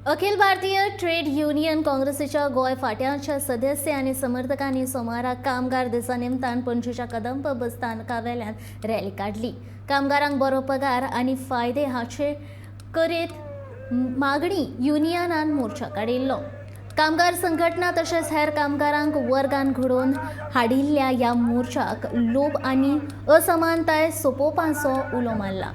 Akhil Bharatiya trade union काँग्रेसीच्या गोंय फांट्याच्या सदस्य आनी समर्थकांनी सोमाराक कामगार दिसा निमतान पणजेच्या कदंब बस स्थानका वेल्यान रॅली काडली. कामगारांक बरो पगार आनी फायदे हाचे करीत मागणी युनियनान मोर्चा काडिल्लो. कामगार संघटना तशेंच हेर कामगारांक वर्गान घडोवन हाडिल्ल्या ह्या मोर्चाक लोभ आनी असमानताय सोंपोवपाचो उलो मारला.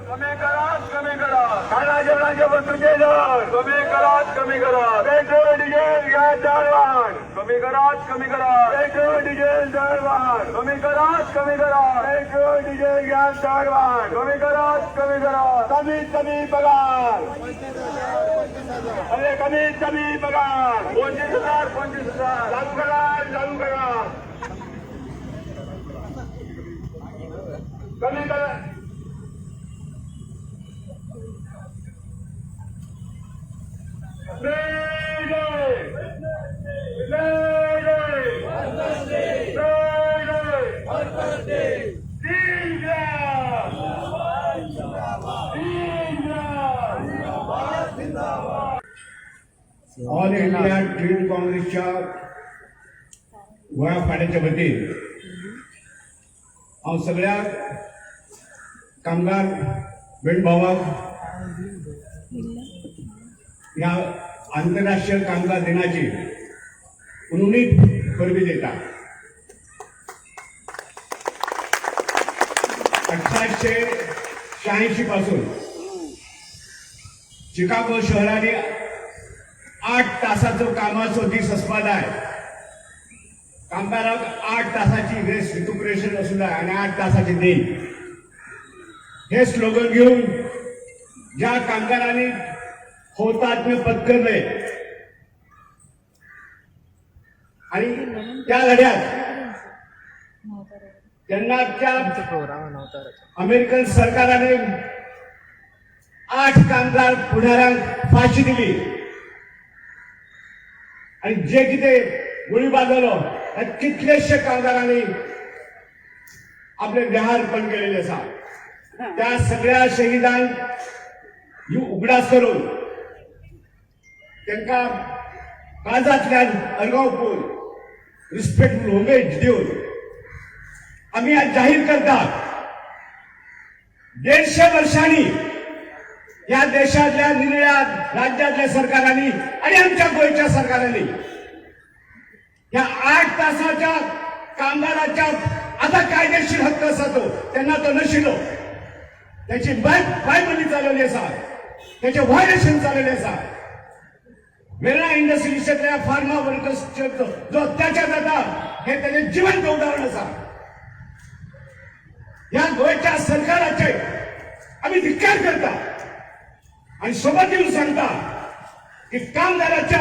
कमी करा, कमी करा. खाना जेवणाच्या वस्तूंचे दर कमी करा, कमी करा. पेट्रोल, डिझेल, गॅस दरवाढ कमी करा, कमी करा. पेट्रोल, डिझेल दरवाढ कमी करा, कमी करा. पेट्रोल, डिझेल, गॅस दरवाढ कमी करा, कमी करा. कमीत कमी पगार, अरे कमीत कमी पगार 25,000, 25,000 लागू करा, लागू करा. कमी करा. ऑल इंडिया ट्रेड काँग्रेसच्या गोंया फांट्याच्या वतीन हांव सगळ्या कामगार भयण भावांक ह्या आंतरराष्ट्रीय कामगार दिनाची उणीत परबी दिता. 1886 पासून चिकागो शहरांनी 8 तासाचो कामाचो दीस आसपा जाय, कामगारांक 8 तासाची रेस्ट, रिक्युपरेशन आसूं जाय आनी 8 तासाची न्हीद, हे स्लोगन घेवन ज्या कामगारांनी हौतात्म्य पत्करले आणि त्या लढ्यात त्यांना त्या अमेरिकन सरकाराने 8 कामगार पुढाऱ्यांक फाशी दिली आणि जे कितें गोळीबार जालो त्यात कितलेशे कामगारांनी आपले देहार्पण केलेले आसा. त्या सगळ्या शहीदांक ही उगडास करून तांकां काळजांतल्यान अर्गां ओंपून, रिस्पेक्टफुल होमेज दिवन आमी आज जाहीर करतात, 150 वर्षांनी या देशातल्या निरनिळ्या राज्यातल्या सरकारांनी आणि आमच्या गोंयच्या सरकारांनी या 8 तासाच्या कामगाराच्या आता कायदेशीर हक्क असा तो त्यांना तो नशिल्लो. त्याची बाय बायबली चालवली असा, त्याचे व्हायलेशन चालवले असा. वेर्णा इंडस्ट्रीच्या फार्मा वर्कर्सचे जो अत्याचार जाता हे त्याचे जिवंत उदाहरण असा. या गोंयच्या सरकाराचे आम्ही धिक्कार करता आणि सोबत येऊन सांगता की कामगाराच्या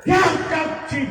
ह्या हक्काची